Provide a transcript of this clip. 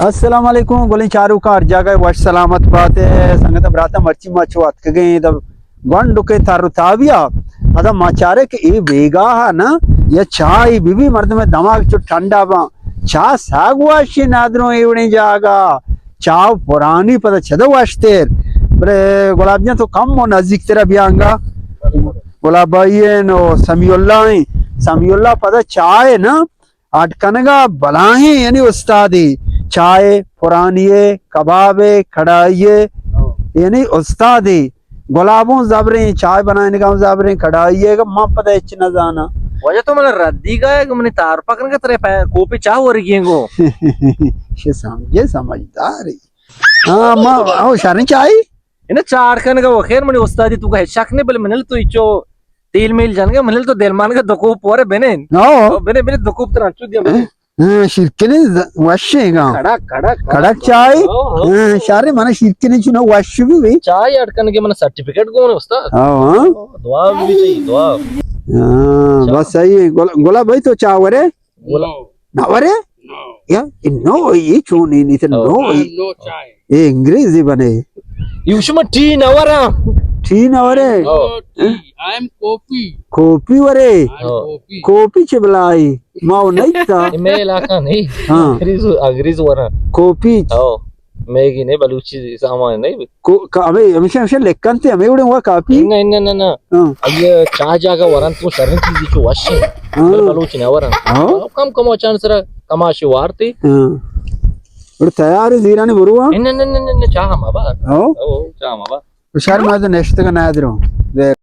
السلام علیکم، گلیں چاروکاں ہر جاگہ وش سلامت بات ئے۔ سنگت براتاں، مرچی ما چو اتکگیں دب گونڈکے تر و تابیا، پدا ما چارے کہ اے بیگاہ نا یا چاہ بی بی مردم دماغ چو ٹھنڈا باں۔ چاہ ساگ واشی نادروں ایوڑیں جاگہ، چاہ پرانی پدا چدو وشتر۔ بلے گلاب جان تو کم و نزدیک ترا بیانگا۔ گلاب بھائی ایں نو سمیع اللہ ایں۔ سمیع اللہ پدا چاہ نا اڈ کنگا بلاہیں یعنی استادے، چائے، پرانی ئے، کباب ئے، کڑائی ئے، یعنی استادے۔ گلابوں زبریں، چائے بنائینگا ہوں زبریں، کڑائی ئے، من پدا ہچ نہ زاناں۔ واجہ تو من ردی گا ہے کہ منی تعارف کنگا ترے پہ کوپی چاہ ورگی گو۔ شے سمجھے سمجھدار ئے۔ ہاں، ما، او شریں چائے؟ انہ چاڑ کنگا و خیر منی استادی تو کا شک نہیں، بلے منل تو اچو تیل میل جنگا، منل تو دل مانگا دکوپ پورے بنین۔ ہاں۔ او بنے، بنے دکوپ تران چو دیا بنے۔ ہاں، شیرکنی ز-، وشیں گا۔ کڑک، کڑک، کڑک چائے؟ ہاں، ہاں۔ ہاں، شارے منا شیرکنی چونا وش بھی بھی۔ چائے اڈ کنگے منا سرٹیفکیٹ گون استاد۔ ہاں، ہاں۔ دعا بھی چاہیے، دعا۔ ہاں، چا-، بس صحیح ہے۔ گل-، گلاب بھائی تو چاہ ورے؟ گلاب۔ نہ ورے؟ نو۔ یا، نو، یہ چون نہیں، نہیں تو او۔ نو۔ ہاں، نو چائے۔ اے انگریزی بنے۔ یوشما ٹی نہ ورا۔ ٹی نہ ورے؟ او۔ Tea, I am coffee. Coffee ورے؟ آئی ایم او۔ کوپی۔ کوپی چے بلائی؟ ما وہ نہیں تھا۔ اے میں علاقہ نہیں۔ ہاں۔ انگریز، انگریز ورا۔ کوپی۔ او۔ میگی نہیں، بلوچی سامان نہیں۔ کو-، کا-، ہمیں، ہمیشہ، ہمیشہ لکھن تے ہمیں اڑے ہوا کاپی؟ نہ، نہ، نہ، نہ۔ ہاں۔ اے چاہ جاگہ ورن تو شرن چیزی چو وش ہے۔ ہاں۔ بل-، بلوچ نہ ورن۔ ہاں۔ کم کم چان سرا کماشی وارتی۔ ہاں۔ اور تیار ہے زیرانی بروا؟ نہ، نہ، نہ، نہ، نہ، چاہ ہم آباد۔ ہاں۔ او، چاہ ہم آباد۔ تو شر ما تو نشتگ نادرو۔